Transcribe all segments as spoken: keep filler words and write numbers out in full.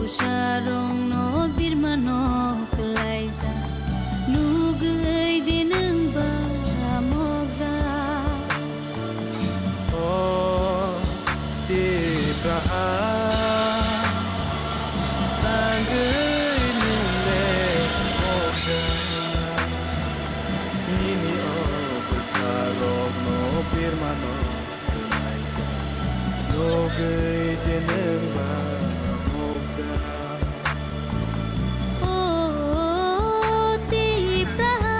Bwsarokno birmano kwlaijak, nugwi de nwng ba mokjak. O Tipraha, tangwi nwng le mokjak. Nini o bwsarokno birmano kwlaijak, nugwi de nwng ba mokjak. O Tipraha.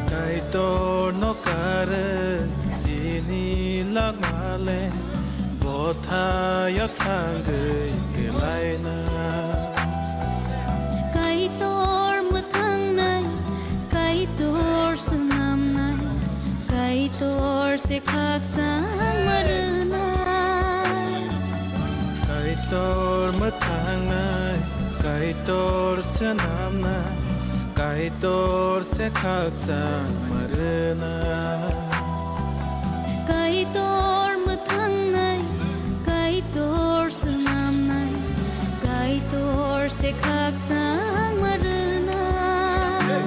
Kaitorno karwi chini langmale, bothayo thangwi kelaina. Kaitor mwthangnai, Kaitor swnamnai, Kaitor se khakchangma rwnai. Kaitor mwthangnai, Kaitor swnamnai, Kaitor se khakchangma rwnai. Kaitor mwthangnai, Kaitor swnamnai, Kaitor se khakchangma rwnai.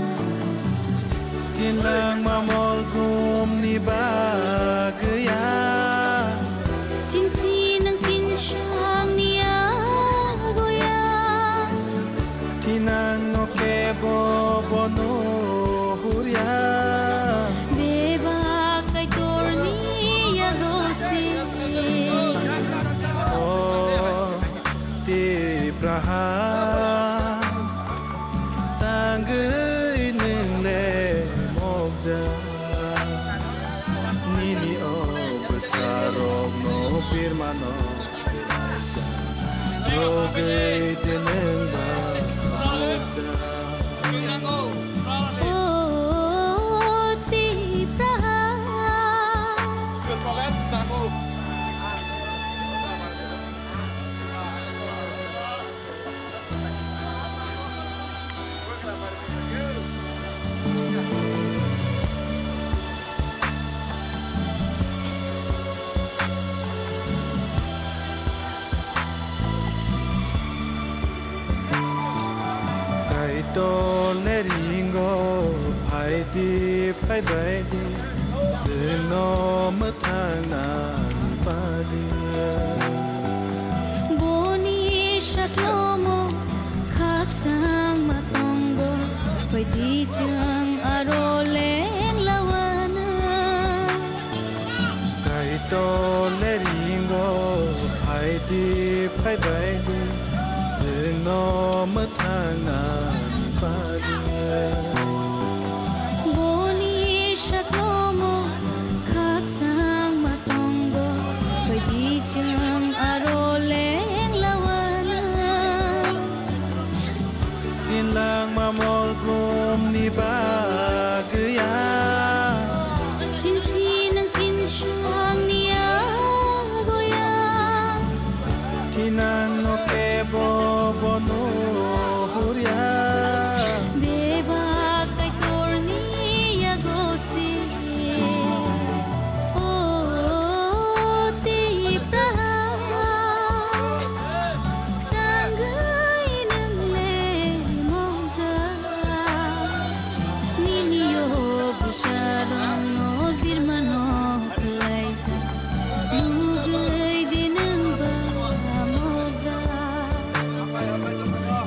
Chinlangma molgumni bagwi ya. Chinthinang chinsakni yago ya. Thinangno kebo bo nuhurya. Bebak Kaitorni yago se. O Tipraha, tangwi nwng le mokjak. Nini o bwsarokno birmano kwlaijak, nugwi de nwng ba mokjak. O Tipraha. Kaitor le ringo, phai di, phai bai di, chwngno mwthang nani bagwi. Boni saklomo khakchangma tongo, phai di chwng aro leng lawana. Kaitor le ringo, phai di, phai bai di, chwngno mwthang nani bagwi. Boni saklomo khakchangma tongo, phai di chwng aro leng lawana. Chinlangma molgumni bagwi ya. Chinthinang chinsakni yago ya. Thinangno kebo bo nuhurya. Bebak Kaitorni yago se. O Tipraha, tangwi nwng le mokjak. Nini o bwsarokno birmano kwlaijak, nugwi de nwng ba mokjak.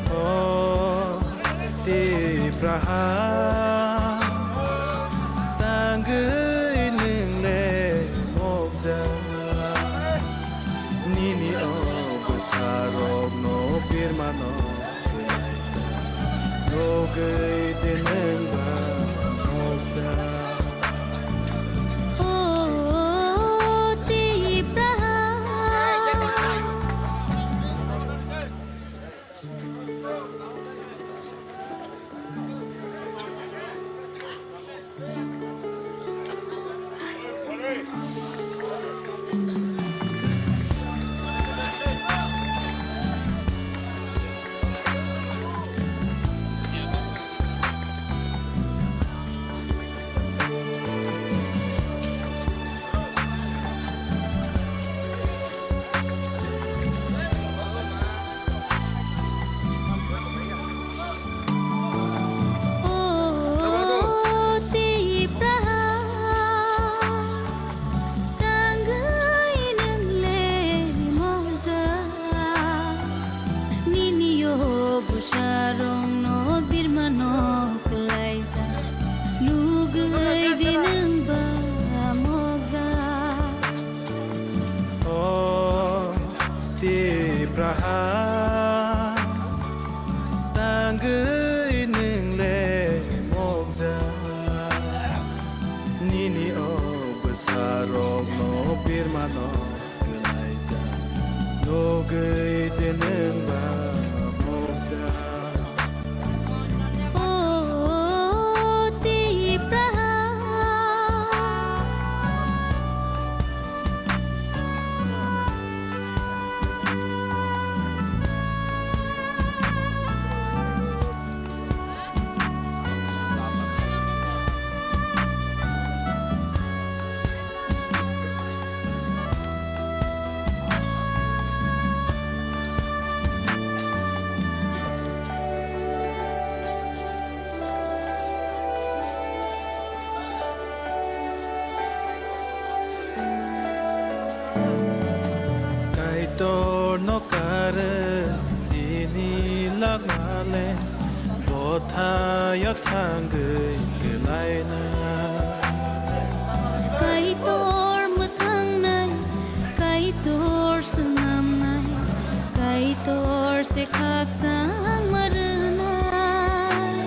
O Tipraha, tangwi nwng le mokjak. Nini o bwsarokno birmano kwlaijak, nugwi de nwng ba mokjak. O, o, o, Tangwi nwng le mokjak, nini o bwsarokno birmano kwlaijak, nugwi de nwng ba mokjak. O Tipraha. Kaitor no kare sini lakmale, bothayo thangwi kwlaina. Kaitor mwthangnai, Kaitor swnamnai, Kaitor se khakchangma rwnai.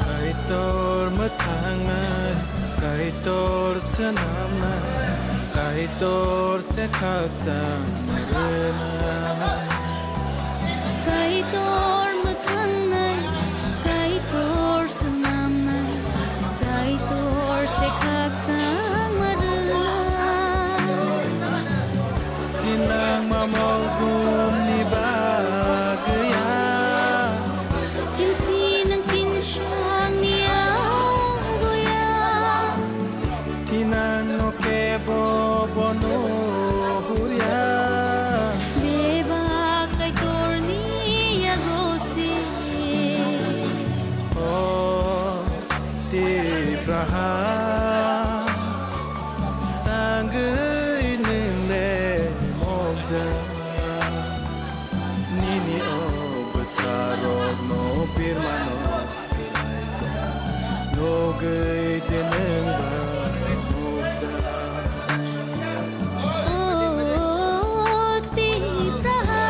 Kaitor mwthangnai, Kaitor swnamnai, Kaitor se khakchangma rwnai. Kaitor mwthangnai, Kaitor swnamnai, Kaitor se khakchangma rwnai. Chinangma mokbumni bagwi ya. Chinthi nang chinsangni yago ya. Thinangno kebo bono hurya. Bebak Kaitorni yago se. O Tipraha, tangwi nwng le mokjak, nini o bwsarokno birmano kwlaijak, nugwi de nwng ba mokjak. O Tipraha.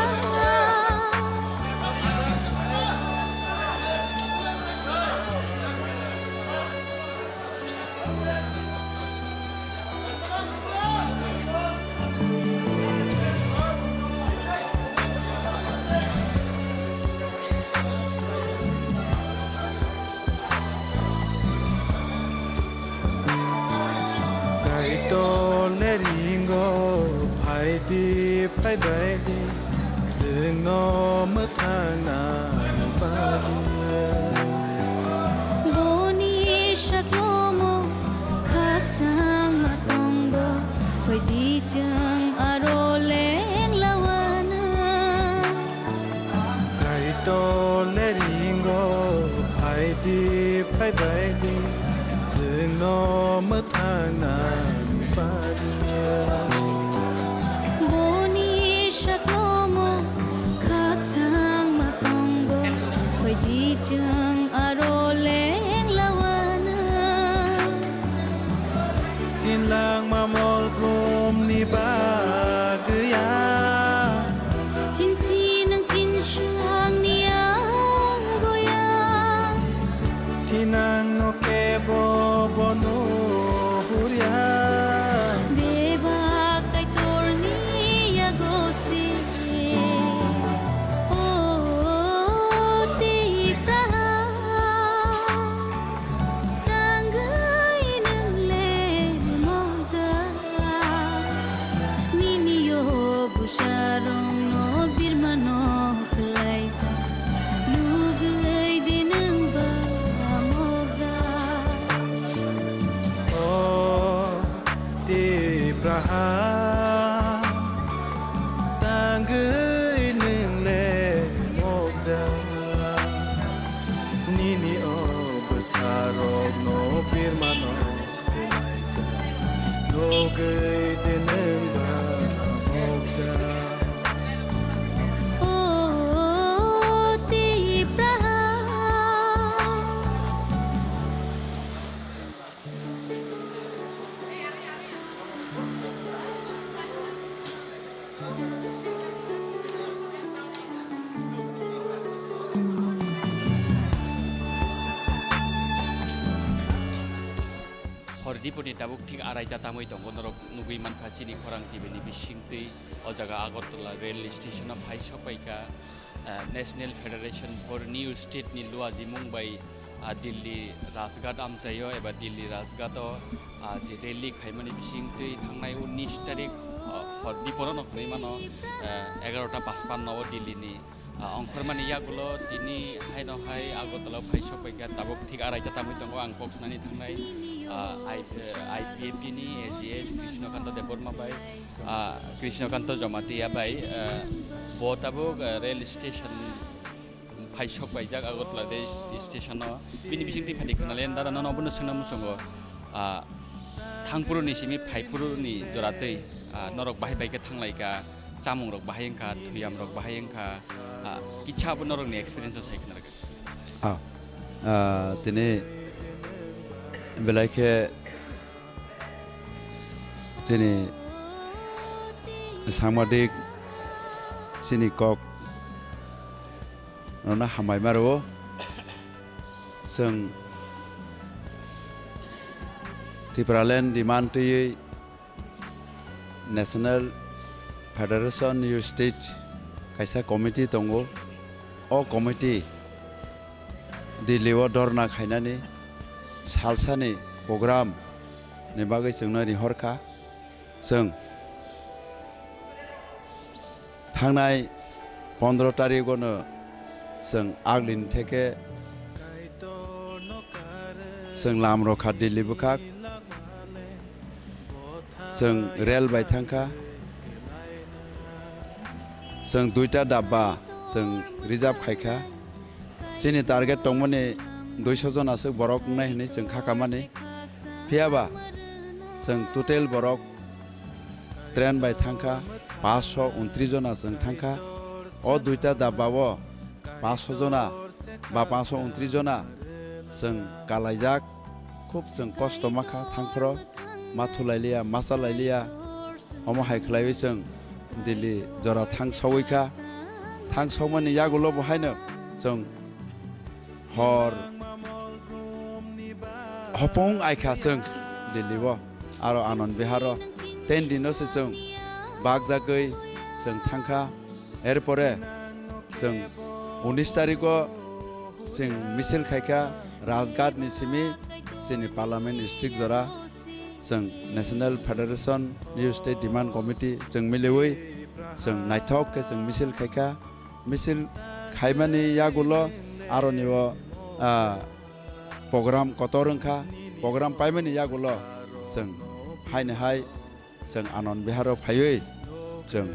Kaitor le ringo, phai di, phai bai di, chwngno mwthangna bagwi. Boni saklomo khakchangma tongo, phai di chwng aro leng lawana. Kaitor le ringo, phai di, phai bai di, chwngno mwthangna bagwi. Boni saklomo khakchangma tongo, phai di chwng aro leng lawana. Chinlangma mol brumni bagwi ya. Chinthi nang chinsangni yago ya. Thinangno kebo bono hurya. Bebak Kaitorni yago se. O Tipraha. Tangwi nwng le mokjak. Nini o bwsarokno birmano kwlaijak. Nugwi de nwng ba mokjak. O Tipraha, tangwi nwng le mokjak. Nini o bwsarokno birmano kwlaijak. Nugwi de nwng ba mokjak. O Tipraha. Diponi tabuk thik araita tamwi tongo, norok nugwi mankha chini Khorang T V ni bisingtwi o jaga Agartala rail station o phai sokpaikha, ah, National Federation for New State ni luajimung bai, ah, Delhi Rajghat amchaio eba Delhi Rajghat o, ah, je rally khaimani bisingtwi thangnai unnish tarik, ah, hor diporo no hwnwi mano, ah, egarota pachpanno o Delhi ni Ah, ongkhormani yagulo tini haino hai Agartala phai sokpaikha, tabuk thik araita tamwi tongo. Ang kok sanani thangnai, ah, I-, eh, I P F T ni A G S Krishnakanta Debbarma bai, ah, Krishnakanta Jamatia bai, eh, bo tabuk, eh, rail station phai sokpaijak Agartala rail station o. Bini bisingtwi phaidi khwnaliya dara nono obono swngna muchungo, ah, thangphuru ni simi phaiphuru ni jora twi, ah, norok bahai bai khe thanglaikha. Chamung rok bahai wngkha, thuyam rok bahai wngkha, ah, kisa abo norokni experience o sai khna rwgwi. Ah, ah, tini belai khe chini sangbadik chini kok rwna hambai ma rwo. Chwng Tipraland demand twiwi National Federation New State kaisa committee tongo. O committee Delhi o dhorna khainani salsani program ni bagwi chwngno rihorkha. Chwng thangnai pondro tarikgono chwng aglini theke chwng lam rokha Delhi bwkhak. Chwng rel bai thangkha, chwng duita dabba chwng reserve khaikha. Chini target tongmani duiso jona aswk borok wngnai hwnwi chwng kha kamani. Phiyaba chwng total borok train bai thangkha, paanch sho untris jona chwng thangkha. O duita dabba o paanch sho jona ba paanch sho untris jona chwng kalaijak. Khub chwng kosto ma kha thangphoro, ma thulailiya, ma chalailiya. Omo hai khlaiwi chwng Delhi jora thang saui kha. Thang saumani yagulo bo haino chwng hor hopong ai kha chwng Delhi o, aro Anand Vihar o. Ten dino se chwng bakjagwi chwng thang kha. Erpore chwng unis tarikgo chwng misil khaikha Rajghat ni simi chini Parliament District jora, chwng National Federation New State Demand Committee chwng miliwi chwng naithok khe chwng misil khaikha. Misil khaimani yagulo aroni o, ah, program kotor wngkha. Program paimani yagulo chwng haino hai chwng Anand Vihar o phaiwi chwng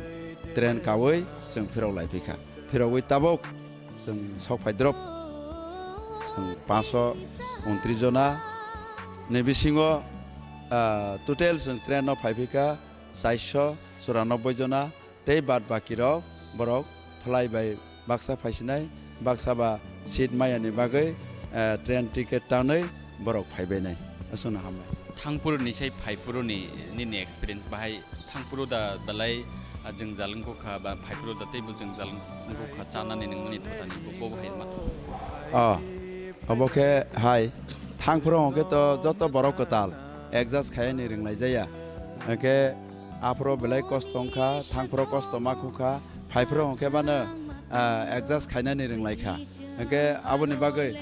train kaui chwng phirok lai phi kha. Phirogwi tabuk chwng sok phai drop. Chwng paanch sho untris jona ni bisingo, ah, total chwng train no phai phi kha char sho churanobboi jona. Tei bad baki rok borok phlai bai baksa phaisinai, baksa ba seat maya ni bagwi, eh, train ticket tanwi borok phaibainai. Aswkno hambai. Thangphuru ni sai phaiphuru ni nini experience bahai, thangphuru da belai, ah, jwngjal wngkha ba phaiphuru da teibo jwngjal wngkha chanani nini thotani bo, bo bahai ma? Oh, obo khe hai, thangphuru hwnkhe to joto borok kwtal adjust khaiyani rwnglaijaya. Hwnkhe aphuru belai kosto wngkha, thangphuru kosto ma khukha, phaiphuru hwnkhe mano, ah, adjust khainani rwnglaikha. Hwnkhe aboni bagwi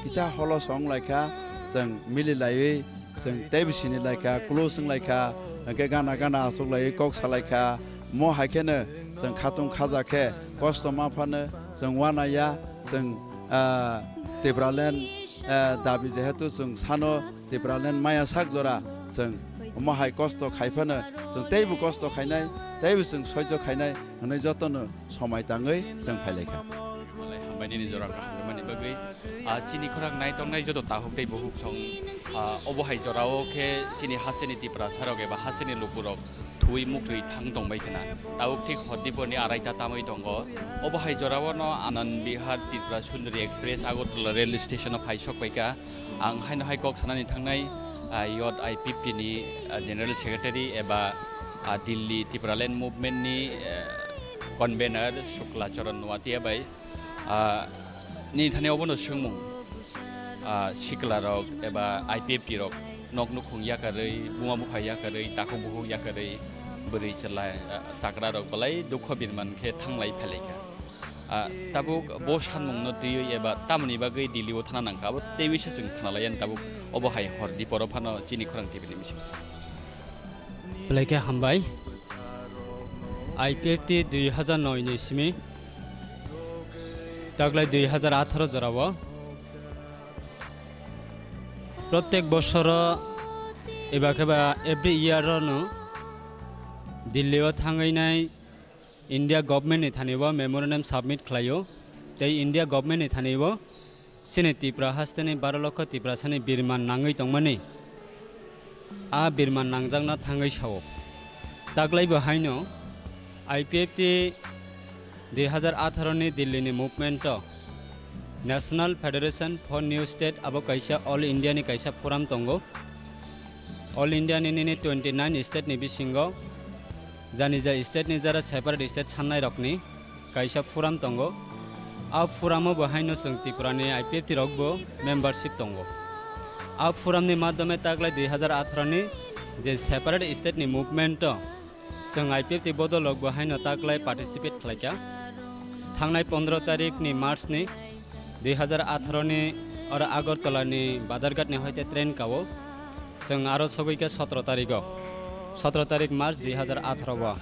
kisa holo song laikha, chwng mili laiwi, chwng teibo sini laikha, close wng laikha, hwnkhe gana gana achuk laiwi kok sa laikha. Mo hai kheno chwng khatung khaja khe kosto ma phano chwng uanaya, chwng, ah, Tipraland, ah, dabi jehetu chwng sano Tipraland maya sak jora chwng omo hai kosto khai phano chwng teibo kosto khainai, teibo chwng soijo khainai hwnwi jotono somai tangwi chwng phailaikha. Hambai nini jora kaham rwmani bagwi. Ah, chini khorang nai tongnai joto tahuk tei buhuk song, ah, obo hai jorao khe chini hasteni Tiprasa rok eba hasteni lukurok thwi muktwi thang tongbai khna. Tabuk thik hor diporni araita tamwi tongo. Obo hai jorao no Anand Vihar Tripura Sundari Express Agartala rail station o phai sokpaikha. Ang haino hai kok sanani thangnai, ah, yot I P F T ni, ah, General Secretary eba, ah, Delhi Tipraland Movement ni, eh, Convener Shukla Charan Noatia bai, ah, nini thani obono swngmung, ah, sikla rok eba I P F T rok Nok nukhung yakarwi, buma bupha yakarwi, takhuk bukhuk yakarwi, bwrwi chwla, ah, chakra rok belai dukho birman khe thanglai phailaikha. Ah, tabuk bo sanmungno twiwi eba tamoni bagwi Delhi o thana nangkha, abo teiwi se chwng khnalaiya tabuk obo hai hor diporo phano chini khorang T V ni bising. Belai khe hambai. I P F T dui hazar noi ni simi taklai dui hazar atharo jorao. Prottek bosoro eba khe ba every year no Delhi o thangwi nai India government ni thani o memorandum submit khlaio. Tei India government ni thani o chini Tripura haste ni baro lokho Tiprasa ni birman nangwi tongmani a birman nangjakna thangwi sao. Taklai bo haino I P F T dui hazar atharo ni Delhi ni movement o National Federation for New State abo kaisa All India ni kaisa forum tongo. All India ni nini twenty nine state ni bisingo jani ja state ni jara separate state sannai rokni kaisa forum tongo. A forum o bo haino chwng Tripura ni I P F T rok bo membership tongo. A forum ni madhyome taklai dui hazar atharo ni je separate state ni movement o chwng I P F T bodol rok bo haino taklai participate khlaikha. Thangnai pondro tarik ni March ni dui hazar atharo ni oro Agartala ni Badharghat ni hoite train kao. Chwng aro sogwi khe sotro tarik o. Sotro tarik March dui hazar atharo o.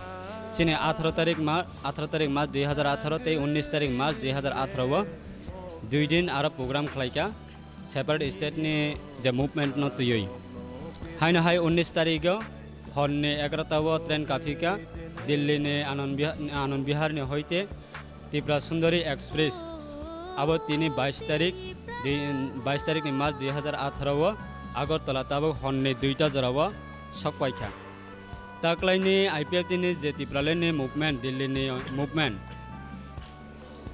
Chini atharo tarik Mar-, atharo tarik March dui hazar atharo tei unnish tarik March dui hazar atharo o. Dui din aro program khlaikha. Separate state ni je movement no twiwi. Haino hai unnish tarik o hor ni egarota o train kaphikha Delhi ni Anand Viha-, Anand Vihar ni hoite Tripura Sundari Express. Abo tini bais tarik, di-, bais tarik ni March dui hazar atharo o Agartala tabuk hor ni duita jora o sok paikha. Taklai ni I P F T ni je Tipraland ni movement, Delhi ni movement.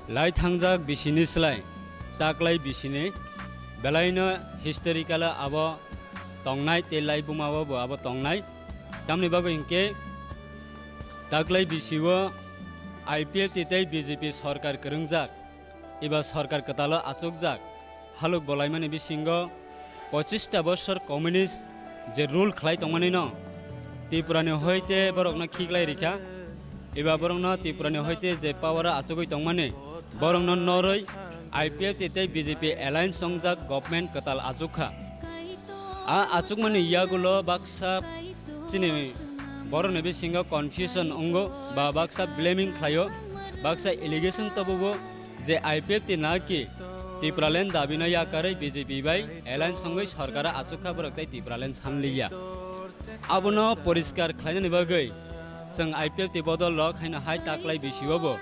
Lai thangjak bisi ni slai taklai bisi ni belai no historical o abo tongnai tei lai buma o bo abo tongnai. Tamni bagwi hinkhe taklai bisi o I P F T tei B J P sorkar kwrwngjak, eba sorkar kwtal o achukjak. Halok bolaimani bisingo pochista bosor communist je rule khlai tongmani no Tripura ni hoite borokno khiklai rikha, eba borokno Tripura ni hoite je power o achugwi tongmani borokno noroi I P F T tei B J P alliance wngjak government kwtal achukha. A achukmani yagulo baksa chini borokni bisingo confusion wngo ba baksa blaming khlaio, baksa allegation tobugo je I P F T naki Tipraland dabino yakarwi B J P bai alliance wngwi sorkaro achukha borok tei Tipraland sanliya. Abono poriskar khlainani bagwi chwng I P F T bodol rok haino hai taklai bisio bo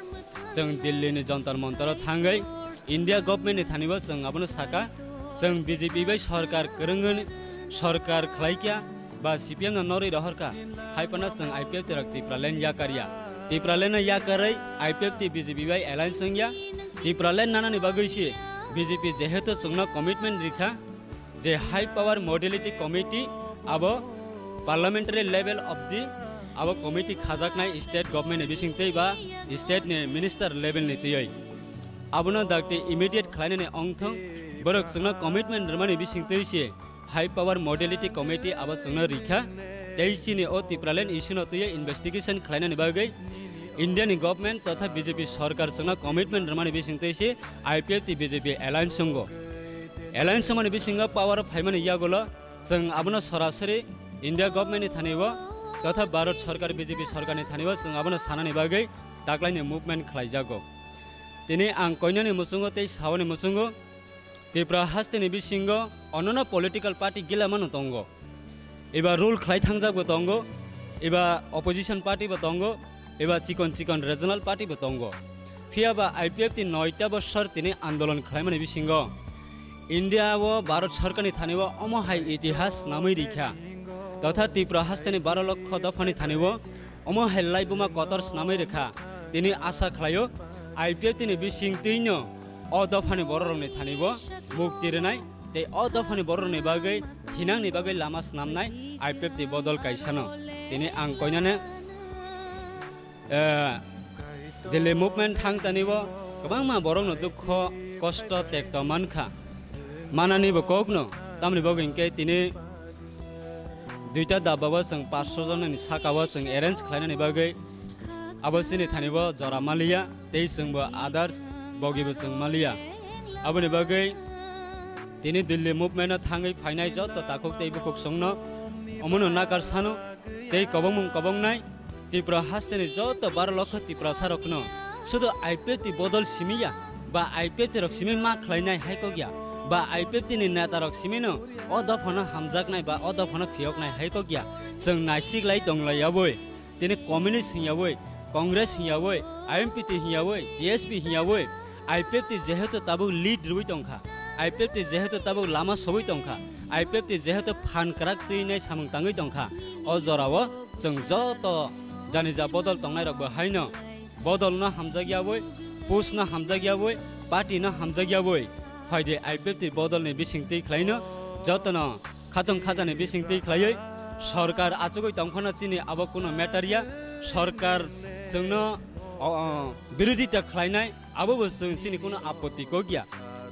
chwng Delhi ni Jantar Mantar o thangwi India government ni thani bo chwng abono saka, chwng B J P bai sorkar kwrwngwi sorkar khlaikha, ba C P M no norwi rohorkha, hai phano chwng I P F T rok Tipraland yakarya. Tipraland no yakarwi I P F T B J P bai alliance wngya. Tipraland nanani bagwi se B J P jehetu chwngno commitment rikha je High Power Modality Committee abo parliamentary level of the abo committee khajaknai state government ni bisingtwi ba state ni minister level ni twiwi. Abono dakti immediate khlainani ongthong, borok chwngno commitment rwmani bisingtwi se High Power Modality Committee abo chwngno rikha, tei chini o Tipraland issue no twiwi investigation khlainani bagwi India ni government totha B J P sorkar chwngno commitment rwmani bisingtwi se I P F T B J P alliance wngo. Alliance wngmani bisingo power o phaimani yagulo chwng abono sorasori India government ni thani o totha Bharat sorkar B J P sorkar ni thani o chwng abono sanani bagwi taklaini movement khlaijago. Tini ang koinani muchungo tei saoni muchungo Tripura hasteni bisingo onono political party gila mano tongo. Eba rule khlai thangjak bo tongo, eba opposition party bo tongo, eba chikon chikon regional party bo tongo. Phiya ba I P F T noita bosor tini andolon khlaimani bisingo India o Bharat sorkarni thani o omo hai itihas snamwi rikha. Totha Tripura hasteni baro lokho dophani thani o omo hai laibuma kotor snamwi rikha. Tini asa khlaio I P F T ni bisingtwino o dophani bororokni thani o mukti rwnai tei o dophani bororokni bagwi thinangni bagwi lama snamnai I P F T bodol kaisano. Tini ang koinane, eh, Delhi movement thang tani o kwbangma borokno dukho kosto tekto mankha. Manani bo kokno, tamni bagwi hinkhe tini duita dabba o chwng paanch sho jona ni saka o chwng arrange khlainani bagwi abo chini thani bo jora maliya, tei chwngbo others bogibo chwng maliya. Aboni bagwi tini Delhi movement o thangwi phainai joto takhuk tei bukhuk chwngno omono nakar sano tei kobongmung kobongnai Tripura hasteni joto baro lokho Tiprasa rokno sudu I P F T bodol simi ya ba I P F T rok simi ma khlainai hai kok ya ba I P F T ni neta rok simi no o dophano hamjaknai ba o dophano phiyoknai hai kok ya. Chwng naisik lai tong lai yaboi. Tini communist hingyawi, Congress hingyawi, I M P T hingyawi, T S P hingyawi, I P F T jehetu tabuk lead rwui tongkha, I P F T jehetu tabuk lama sowi tongkha, I P F T jehetu phan kwrak twinai samung tangwi tongkha, o jorao chwng joto janija bodol tongnai rokbo haino bodolno hamjakyawi, pushno hamjakyawi, partyno hamjakyawi phaidi I P F T bodolni bisingtwi khlaino jotono khatong khajani bisingtwi khlaiwi sorkar achugwi tongphano chini abo kuno matter ya. Sorkar chwngno, o, o, birodita khlainai abo bo chwng chini kuno apotti kok ya.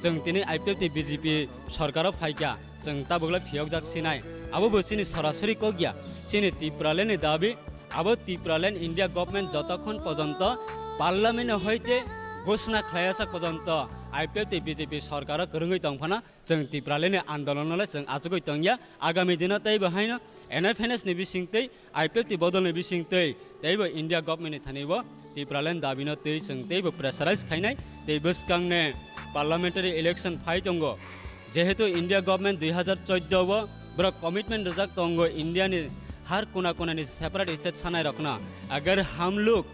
Chwng tini I P F T B J P sorkaro phaikha, chwng tabukle phiyokjak sinai abo bo chini sorasori kok ya. Chini Tipralandni dabi abo Tipraland India government jotokhon pojonto parliament hoite ghoshna khlaiyasak pojonto I P F T B J P sorkaro kwrwngwi tongphano chwng Tipralandni andolonno le chwng achugwi tongya. Agami dino teibo haino N F N S ni bisingtwi, I P F T bodolni bisingtwi teibo India government ni thani bo Tipraland dabino twi chwng teibo pressurize khainai tei bwskangni parliamentary election phai tongo. Jehetu India government dui hazar chordo o borok commitment rijak tongo India ni har kona kona ni separate state sanai rokno. Agar hum log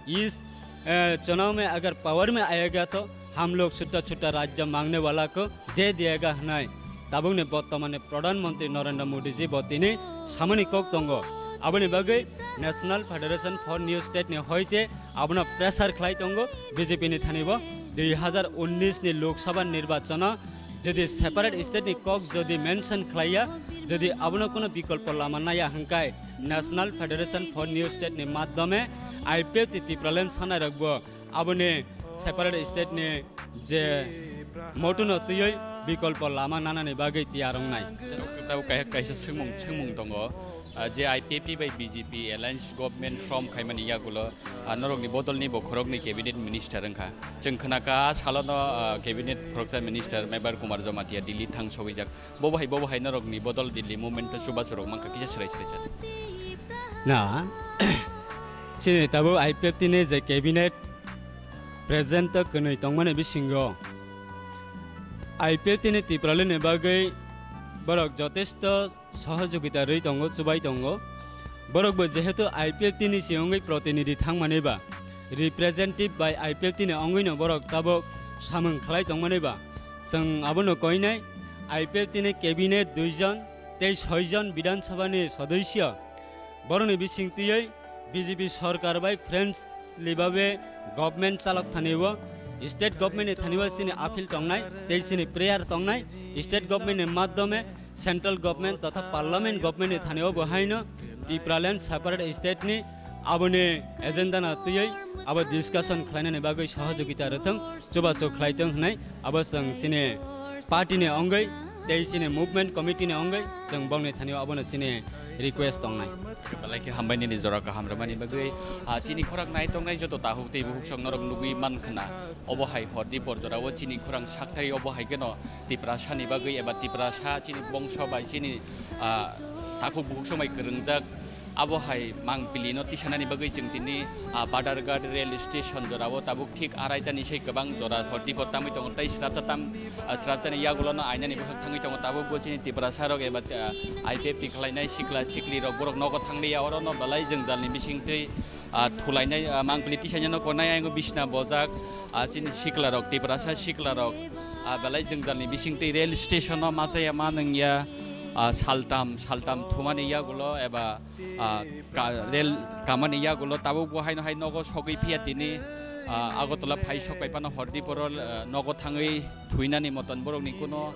is, eh, chunav mein agar power mein aayega to hum log chhota chhota rajya mangne wala ko de diyega hwnwi tabukni bortomani Pradhan Mantri Narendra Modi ji bo tini samani kok tongo. Aboni bagwi National Federation for New State ni hoite abono pressure khlai tongo B J P ni thani bo dui hazar unnish ni Lok Sabha nirbachano jodi separate state ni kok jodi mention khlaiya, jodi abono kuno bikolpo lama naiya hwnkhe National Federation for New State ni madhyome I P F T Tipraland sanai rokbo aboni separate state ni je motuno twiwi bikolpo lama nanani bagwi tiyar wngnai. Tabuk kaisa, kaisa swngmung, swngmung tongo. Ah, je I P F T bai B J P alliance government form khaimani yagulo, ah, norokni bodolni bo khoroknwi cabinet minister wngkha. Chwng khwnakha, ah, salono, ah, cabinet khoroksa minister Mebar Kumar Jamatia Delhi thang sogwijak. Bobo hai, bobo hai norokni bodol Delhi movement o chubachu rok mankha kisa swrai swrai sa. Na, chini tabuk I P F T ni je cabinet present o kwnwi tongmani bisingo I P F T ni Tipraland ni bagwi borok jotesto sohojogita rwi tongo, chubai tongo. Borok bo jehetu I P F T ni si wngwi protinidhi thangmani ba, representative bai I P F T ni wngwi no borok tabuk samung khlai tongmani ba, chwng abono koinai I P F T ni cabinet dui jon tei soi jon Bidhan Sabha ni sodosyo. Borokni bising twiwi B J P sorkar bai friends libabe government chalok thani o, state government ni thani o chini appeal tongnai tei chini prayer tongnai, state government ni madhyome central government totha parliament government ni thani o bo haino Tipraland separate state ni aboni agenda no twiwi abo discussion khlainani bagwi sohojogita rwthwng, chubachu khlaitwng hwnwi abo chwng chini party ni wngwi tei chini movement committee ni wngwi chwng bongni thani o abono chini request tongnai. Belai khe hambai nini jora kaham rwmani bagwi. Ah, chini khorang nai tongnai joto takhuk tei bukhuk sok norok nugwi man khna. Obo hai hor dipor jora o chini khorang sakthai obo hai kheno Tiprasa ni bagwi eba Tiprasa chini bongso bai chini, ah, takhuk bukhuk sok bai kwrwngjak. Abo hai mangpili no tisanani bagwi chwng tini, ah, Badharghat rail station jora o tabuk thik araita ni sai kwbang jora hor dipor tamwi tongo tei srapsa tam, ah, srapsa ni yagulo no ainani bwkhak thangwi tongo tabuk bo chini Tiprasa rok eba, ah, I P F T khlainai sikla sikli rok borok nogo thanglia oro no belai jwngjal ni bising twi, ah, thulainai, ah, mangpili tisainano konai ayang bisna bojak, ah, chini sikla rok Tiprasa sikla rok, ah, belai jwngjal ni bising twi rail station o machaya ma nungya, ah, saltam saltam thumani yagulo eba ah, ka-, rel kamani yagulo tabuk bo haino hai nogo sogwi phiya tini, ah, Agartala phai sok pai phano hor dipor o, ah, nogo thangwi thuinani moton borokni kuno,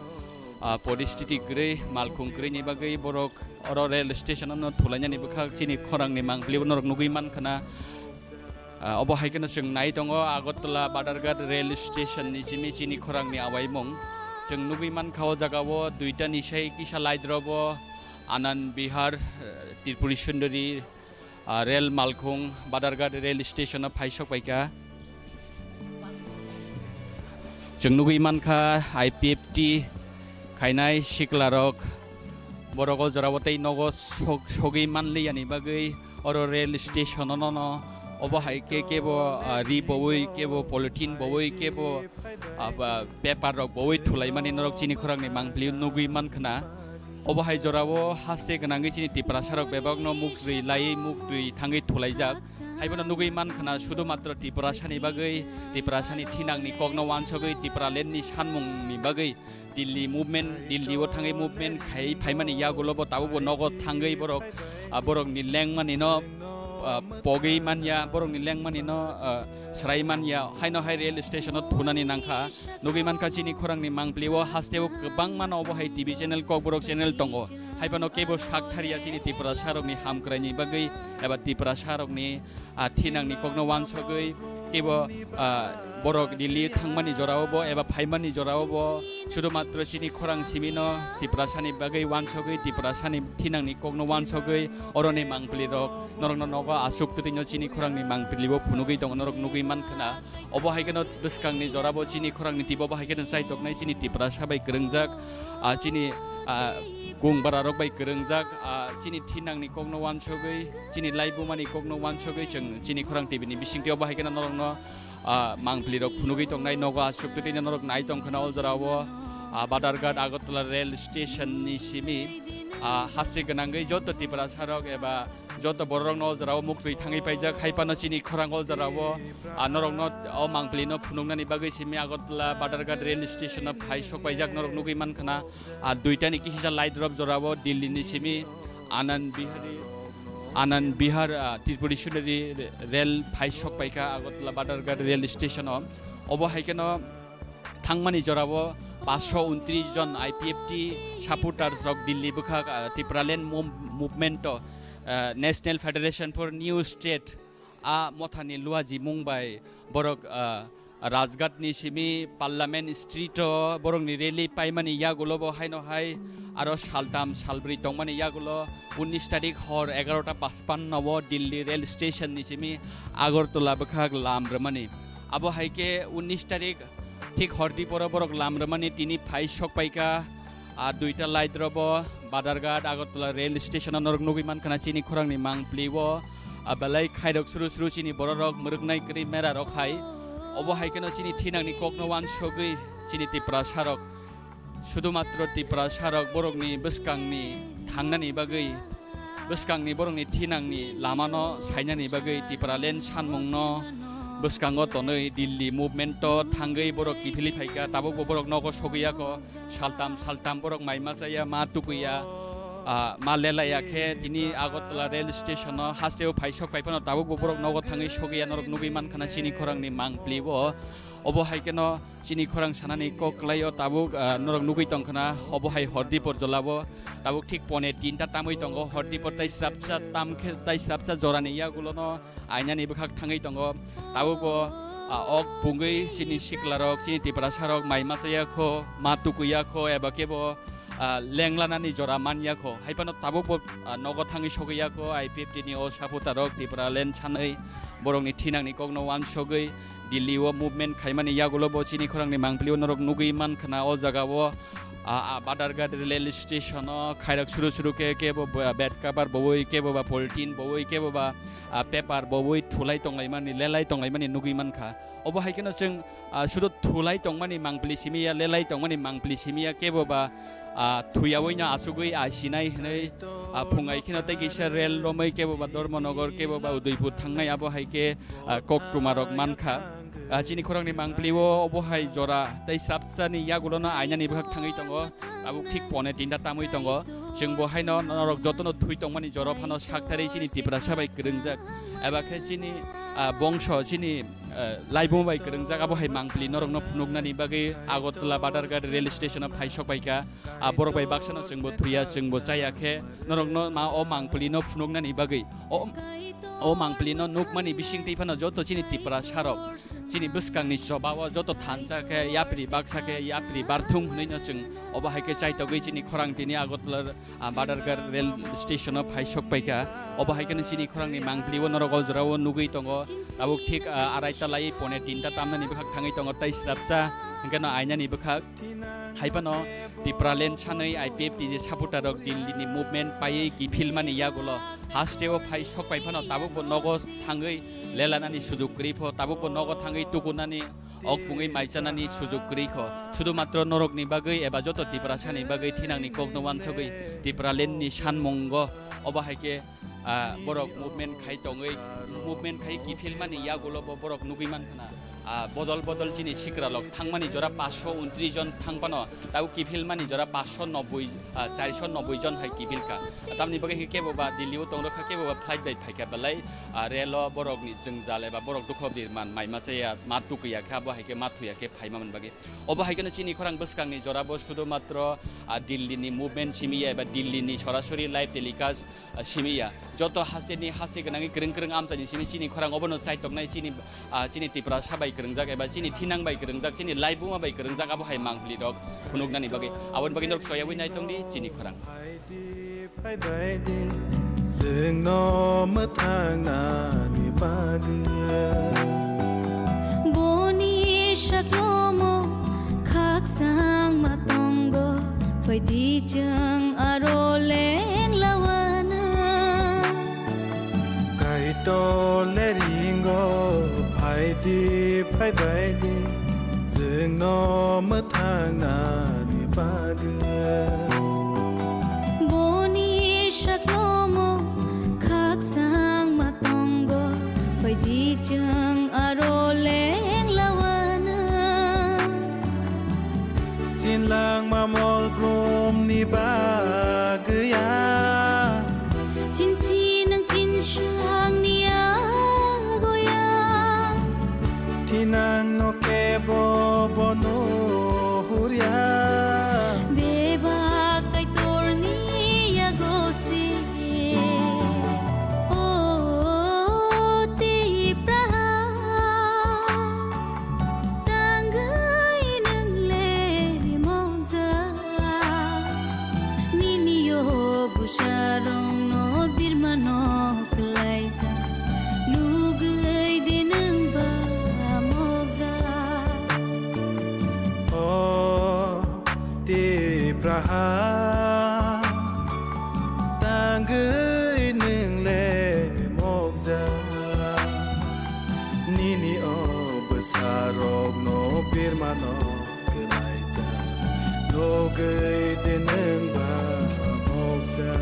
ah, poristiti kwrwi, malkhung kwrwini bagwi borok oro rel station o no thulainani bwkhak chini khorangni mangpili bo norok nugwi man khna. Ah, obo hai kheno chwng nai tongo Agartala Badharghat rel station ni simi chini khorangni awaimung. Chwng nugwi man kha o jaga o duita ni sai kisa light rok bo Anand Vihar, eh, Tripuri Sundari, ah, rel malkhung Badharghat rel station o phai sok paikha. Chwng nugwi mankha I P F T khainai siklarok, borok o jorao tei nogo sok-, sogwi manliyani bagwi oro rel station o nono obo hai khe kebo, ah, ri bowi, kebo polythene bowi, kebo, ah, ba, paper rok bowi thulaimani norok chini khorangni mangpili nugwi mankhna. Obo hai jorao haste gwnangwi chini Tiprasarok bebakno muktwi laiwi muktwi thangwi thulaijak. Haibono nugwi mankhna sudu matro Tiprasani bagwi, Tiprasani thinangni kokno wansogwi, Tipralandni sanmungni bagwi Delhi movement, Delhi o thangwi movement khai phaimani yagulo bo tabukbo nogo thangwi borok, ah, borokni lengmanino, ah, pogwi manya, borokni lengmanino, ah, srai manya, haino hai rail station o thunani nangkha. Nugwi mankha chini khorangni mangpili o haste o kwbangmano obo hai T V channel, Kokborok channel tongo. Haiphano kebo sak thariya chini Tiprasarokni hamkraini bagwi eba Tiprasarokni, ah, thinangni kokno wansogwi kebo, ah, borok Delhi thangmani jorao bo eba phaimani jorao bo sudu matro chini khorang simino Tiprasani bagwi wansogwi, Tiprasani thinangni kokno wansogwi oroni mangpili rok norokno nogo asuk twtwino chini khorangni mangpili bo phunugwi tongo norok nugwi mankhna. Obo hai kheno bwskangni jorabo chini khorangni tibo bo hai kheno chaitoknai chini Tiprasa bai kwrwngjak, ah, chini, ah, kung bararok bai kwrwngjak, ah, chini thinangni kokno wansogwi, chini laibumani kokno wansogwi chwng chini khorang T V ni bisingtwi obo hai kheno norokno, ah, mangpili rok phunugwi tongnai nogo asuk twtwino norok nai tongkhna o jorao, ah, Badharghat Agartala rail station ni simi, ah, haste gwnangwi joto Tiprasa rok eba joto bororokno o jorao muktwi thangwi paijak, haiphano chini khorang o jorao, ah, norokno o mangpilino phunuknani bagwi simi Agartala Badharghat rail station o phai sok paijak norok nugwi mankhna, ah, duitani kisa light rok jorao Delhi ni simi Anand Bihari, Anand Bihar, ah, Tripuri Sundari re-, rail phai sok paikha Agartala Badharghat rail station o. Obo hai kheno thangmani jorao paanch sho untris jon I P F T supporters rok Delhi bwkhak, ah, Tipraland mov-, movement o, ah, National Federation for New State a mothani luaji mung bai borok, ah, Rajghat ni simi Parliament Street o borokni rally paimani yagulo bo haino hai aro saltam salbrwi tongmani yagulo unnish tarik hor egarota pachpanno o Delhi rail station ni simi Agartala bwkhak lam rwmani. Abo hai khe unnish tarik thik hor diporo borok lam rwmani tini phai sok paikha. Ah, duita light robo Badharghat Agartala rail station o norok nugwi mankhana chini khorangni mangpili o, ah, belai khairok suru suru chini bororok mwrwknai kwrwi mera rok hai. Obo hai kheno chini thinangni kokno wansogwi chini Tiprasa rok, sudu matro Tiprasa rok borokni bwskangni thangnani bagwi, bwskangni borokni thinangni lamano sainani bagwi Tipraland sanmungno bwskango tonwi Delhi movement o thangwi borok kiphilwi phaikha, tabukbo borok nogo sogwi yakho. Saltam saltam borok mai ma chaya, ma tukuya, ah, ma lelaya khe tini Agartala rail station o haste o phai sok phai phano tabukbo borok nogo thangwi sogwi ya norok nugwi mankhana chini khorangni mangpili o. Obo hai kheno chini khorang sanani kok kwlai o tabuk, ah, norok nugwi tongkhana obo hai hor dipor jola o tabuk thik pone tinta tamwi tongo hor dipor tai srapsa tam khe tai srapsa jorani yagulono ainani bwkhak thangwi tongo. Tabukbo, ah, ok pungwi chini siklarok, chini Tiprasarok mai ma chaya kho, ma tukuya kho, eba kebo, ah, lenglanani jora manya kho. Hai phano tabukbo, ah, nogo thangwi sogwi ya kho, I P F T ni o supporter rok Tipraland sanwi borokni thinangni kokno wansogwi Delhi o movement khaimani yagulo bo chini khorangni mangpili o norok nugwi mankhana o jaga o, ah, ah, Badharghat rail station o khairok suru suru khe kebo ba bed cover bowi, kebo ba polythene bowi, kebo ba ah, paper bowi thulai tonglaimani, lelai tonglaimani nugwi mankha. Obo hai kheno chwng, ah, sudu thulai tongmani mangpili simi ya, lelai tongmani mangpili simi ya, kebo ba, ah, thuyawi no achugwi aisinai hinwi, ah, phungai kheno tei kisa rel romwi kebo ba Dharmanagar, kebo ba Udaipur thangnai, abo hai khe, ah, koktwma rok mankha. Ah, chini khorangni mangpili o obo hai jora tei chapchani yagulono ainani bwkhak thangwi tongo. Tabuk thik pone tinta tamwi tongo. Chwng bo haino norok jotono thwi tongmani jora phano sakthari chini Tiprasa bai kwrwngjak. Eba khe chini, ah, bongso, chini eh, laibuma bai kwrwngjak, abo hai mangpili norokno phunuknani bagwi Agartala Badharghat rail station-o phai sokpaikha. Ah, borok bai baksano chwngbo thuya, chwngbo chaya khe norokno ma o mangpilino phunuknani bagwi. O, o mangpilino nukmani bisingtwi phano joto chini Tiprasarok, chini bwskangni chobao joto thansa khe yapri baksa khe yapri barthung hwnwi no chwng obo hai khe chaitogwi chini khorang tini Agartala ah, Badharghat rail station-o phai sokpaikha. Obo hai kheno chini khorangni mangpili-o norok o jorao nugwi tongo. Tabuk thik, ah, araita lai pone tinta tamnani bwkhak thangwi tongo tei srapsa hwnkhe no ainani bwkhak. Hai phano Tipraland sanwi I P F T J supporter-rok Delhi-ni movement paiwi kiphilmani yagulo hasteo phai sokpai phano tabukbo nogo thangwi lelanani sujuk kwrwi pho, tabukbo nogo thangwi tukunani ok pungwi maichanani sujuk kwrwi kho. Sudhu matro norokni bagwi eba joto Tiprasani bagwi thinangni kokno wansogwi Tipralandni sanmungo obo hai khe, ah, borok movement khai tongwi, movement khai kiphilmani yagulo bo borok nugwi mankha na. Ah, bodol bodol chini sikralok thangmani jora paanch sho untris jon thang phano tabuk kiphilmani jora paanch sho nobboi, ah, char sho nobboi jon hai kiphilkha. Tamni bagwi khe kebo ba Delhi-o tongrokha, kebo ba flight bai phaikha belai, ah, relo borokni jwngjal eba borok dukho birman mai machaya ma tukuya khe abo hai khe ma thuya khe phaima man bagwi. Obo hai kheno chini khorang bwskangni jorabo sudhu matro, ah, Delhi-ni movement simi ya eba Delhi-ni sorasori live telecast, ah, simi ya. Joto hasteni haste gwnangwi kwrwng kwrwng amchaini simi chini khorang obono chaitoknai chini, ah, chini Tiprasa bai kwrwngjak eba chini thinang bai kwrwngjak, chini laibuma bai kwrwngjak abo hai mangpili rok phunuknani bagwi. Aboni bagwi norok choyawi naitongdi chini khorang. Phaidi, phaibaidi, chwngno mwthangnani bagwi. Boni saklomo khakchang ma tongo, phaidi chwng aro leng lawana. Kaitor le ringo, phaidi, phaibaidi, chwngno mwthangnani bagwi. Boni saklomo khakchang ma tongo, phaidi chwng aro leng lawana. Chinlangma mol brumni bagwi ya. Chinthi nang chinsangni agoya. Thinangno kebo bono hurya. Bebak Kaitorni yago se. O Tipraha, tangwi nwng le mokja. Nini o bwsarokno birmano kwlaija, nugwi de nwng ba mokja. O Tipraha, tangwi nwng le mokja. Nini o bwsarokno birmano kwlaija, nugwi de nwng ba mokja.